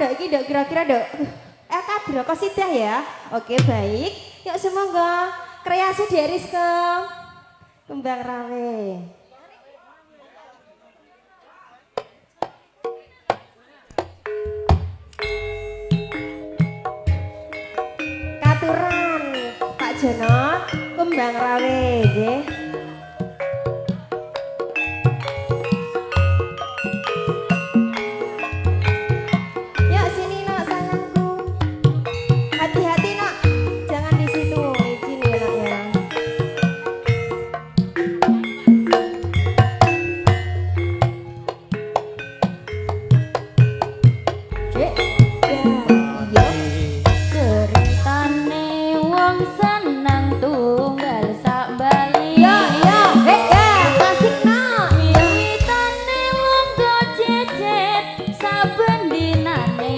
ndok iki ndok kira-kira ndok kadro kosidah ya. Oke, baik. Yuk semoga kreasi dari Rizko Kembang Rawe. Katuran Pak Jono Kembang Rawe nggih. Yuk sini nak sayangku. Hati-hati nak, jangan di situ, licin ya nak ya. Cek, ya, iya. Ceritane wong seneng tunggal sak bali. Ya, ya, eh, ya, asik nak. Wiwitane lungguh jejet saben dinane.